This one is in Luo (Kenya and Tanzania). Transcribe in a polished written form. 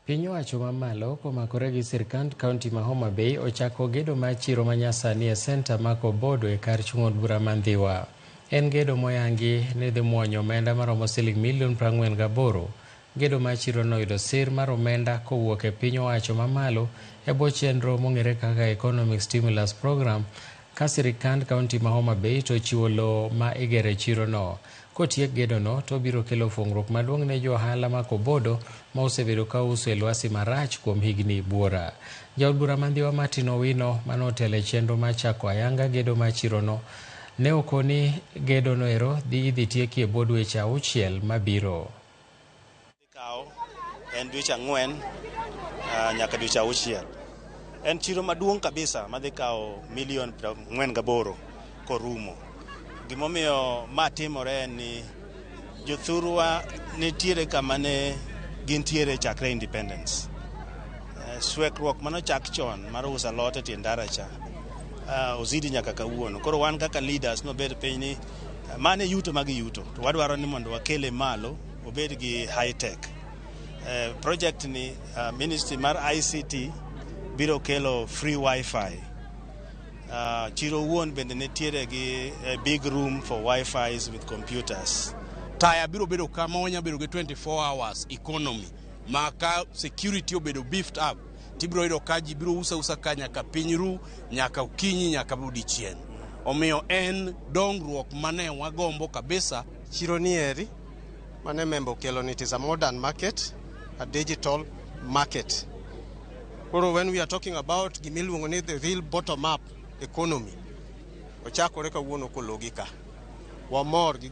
Piny owacho mamalo komakore gi sirkand kaunti ma Homa Bay ochako gedo mar chiro manyasani e senta ma Kobodo e kar chung' od bura ma Ndhiwa. En gedo moyangi ni dhi muonyo omenda maromo siling milion 48. Gedo mar chiro no oyudo sir mar omenda kowuok e piny owacho mamalo e bwo chenro mong'ere kaka Economic Stimulus Program ka sirkand kaunti ma Homa Bay to ochiwo lowo ma igere chirono. Kotiek gedono to obiro kelo fungruok maduong' ne jo ohala ma Kobodo ma osebedo ka uso e lwasi marach kuom higni buora. Jaod bura ma Ndhiwa Martin Owino mane otelo e chenro mar chako ayanga gedo mar chirono ne okoni gedono ero idhi tieki e bwo dweche 6 mabiro. Kawo en dweche 4 nyaka dweche 6. En chiro maduong' kabisa madhi kawo milion 48 korumo. Gimomiyo ma timore en ni jothurwa nitiere kama ne gintiere chakre independence. Swekruok manochak chon mar uso alot e tie ndara cha ozidi nyaka kawuono. Koro wan kaka leaders nobed piny ni mane yuto magi yuto to wadwaro ni mondo wakele malo obed gi high tech. Project ni ministry mar ICT biro kelo free wifi. Chiro wuon bende nitiere gi a big room for wifis with computers. Taya biro bedo kama wanya bedo gi 24 hours economy ma ka security obedo beefed up tibiro yudo ka ji biro uso usa ka nyaka piny ru, nyaka okinyi, nyaka odiechieng'. Omiyo en dongruok mane wagombo kabisa. Chiro ni eri mane Membo okelo ni it is a modern market, a digital market. Koro when we are talking about gimiluongo ni the real bottom up economy, ochakore kawuono kologi ka. Wamor gi